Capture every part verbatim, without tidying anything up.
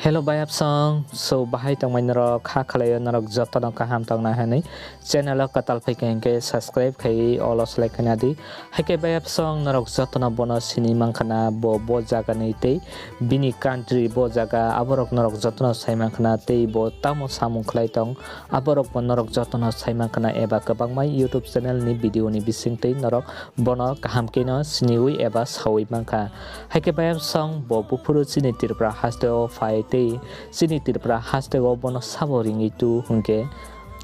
Hello bayapsong, so bahai tongmai norok, kha khwlaio norok jotono kaham tongna hwnwi channel o kwtal phaikha hinkhe subscribe khaiwi olo selai khaina di. Haikhe bayapsong norok jotono bono sini mankhana bo bo jagani tei bini country bo jaga aborok norok jotono sai mankhana tei bo tamo samung khlai tong aborok bo norok jotono sai mankhana eba kwbangma YouTube channel ni video ni bisingtwi norok bono kaham kheno siniwi eba sawi mankha. Haikhe bayapsong bo buphuru chini Tripura hasteo phai tei chini Tripura hasteo bono sabo ringwi tu hwnkhe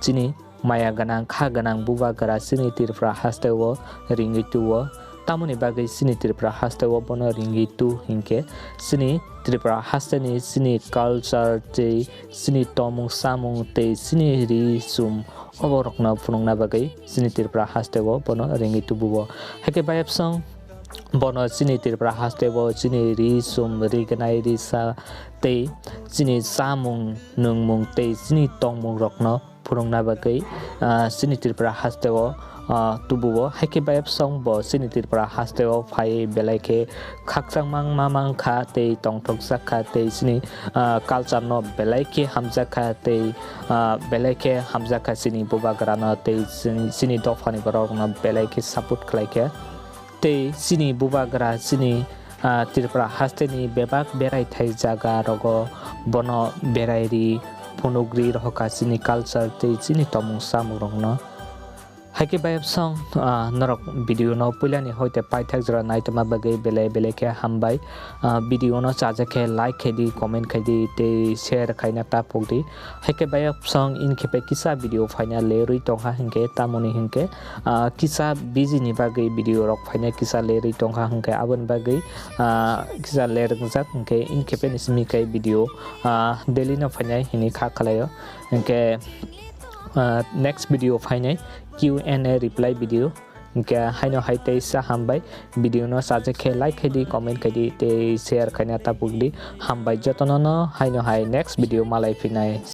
chini maya gwnang kha gwnang bubagra chini Tripura hasteo ringwi tuo. Tamoni bagwi chini Tripura hasteo bono ringwi tu hwnkhe chini Tripura hasteni chini culture tei chini tomung samung tei chini ri sum oborokno phunukna bagwi chini Tripura hasteo bono ringwi tubuo. Haikhe bayapsong bono chini Tripura hasteo chini ri sum ri gwnai ri sa tei chini chamung nungmung tei chini tongmung rokno phunukna bagwi, ah, chini Tripura hasteo, ah, tubuo. Haikhe bayapsong bo chini Tripura hasteo phai belai khe khakchangma ma mankha tei tongthokjak kha tei chini, ah, culture no belai khe hamjak kha tei, ah, belai khe hamjak kha chini bubagra no tei chini, chini dopha ni borok no belai khe support khlai kha tei chini bubagra chini, ah, Tripura hasteni bebak beraithai jaga rogo bono berai ri phunuk ri rohor kha chini culture tei chini tomung samung rokno. Haikhe bayapsong, ah, norok video no puilani hoite paithak jora naitoma bagwi belai belai khe hambai. Ah, video no chajak khe like khai di, comment khai di tei share khaina ta pok di. Haikhe bayapsong inkhe pe kisa video phaina lerwi tongkha hwnkhe tamoni hwnkhe, ah, kisa busy ni bagwi video rok phaina kisa lerwi tongkha hwnkhe aboni bagwi, ah, kisa ler wngjak hwnkhe inkhe pe ni simi khe video, ah, daily no phainai hwnwi kha khlaio. Hwnkhe, ah, next video phainai Q and A reply video. Hwnkhe haino hai teisa hambai, video no chajak khe like khai di, comment khai di tei share khaina ta pok di. Hambai jotono no haino hai next video malai phinai.